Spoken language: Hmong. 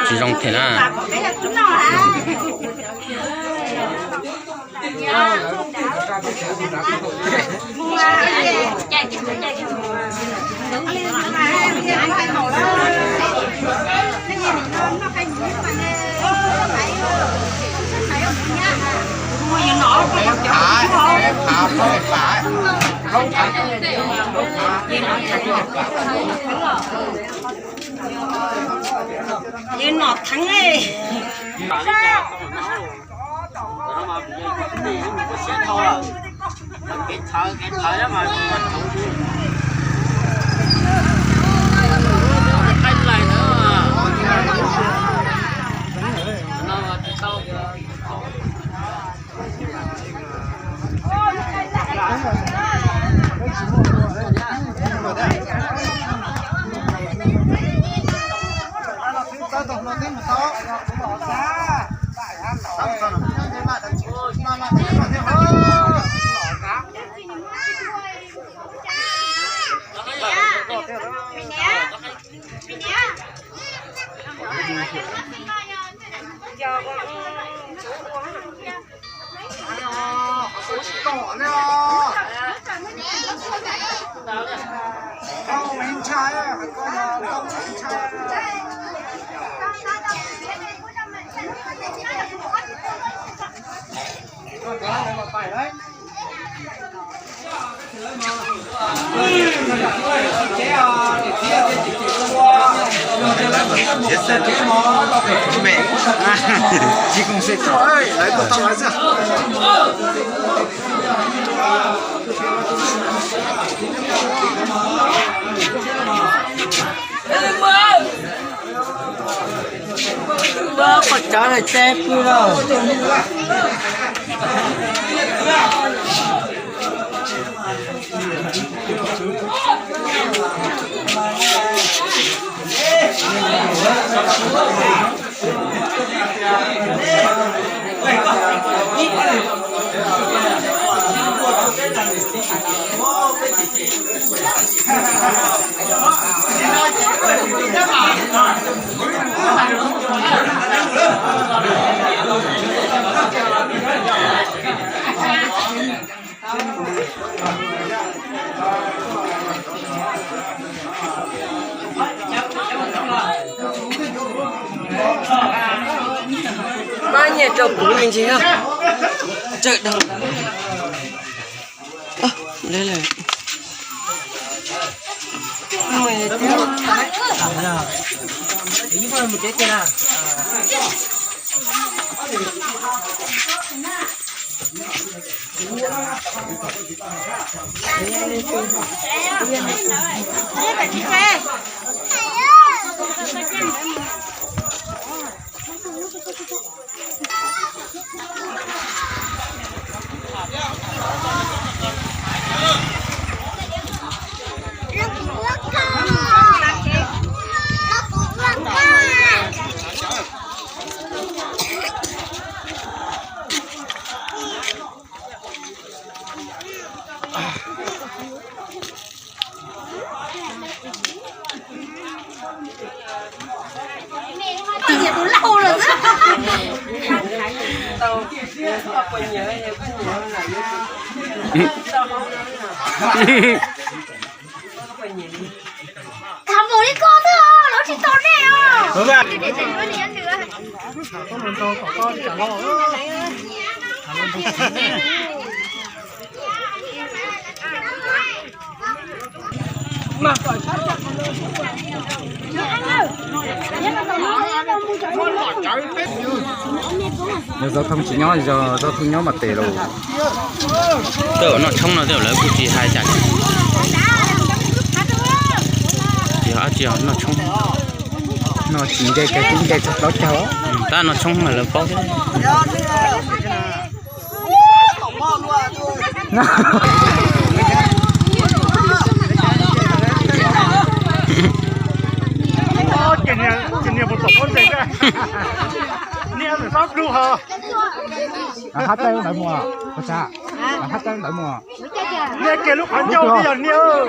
Tsis zoo thiab na. Yus nom theev. Qhov cov lawm tse pw lawm. Pab nyiaj rau kuv me ntsis na. Tsawg dhau. Tham mus li koj xwb, lawv tsis tau nej os. Yog Zau Thoo tsis nyob, yog Zau Thoo nyob mas tes los. Tej zaum noj tshoob no tej zaum lawv kuj tsis hais cas. Tsis yog dab tsi, noj tshoob. Noj tsis nce kiag, twb nce txog plaub caug. Tab noj tshoob mas lawv paub thiab. Hab tsaib ntawd mus, hab tsaib ntawd mus. Niaj kiag lub qhov ncauj twb yog niaj.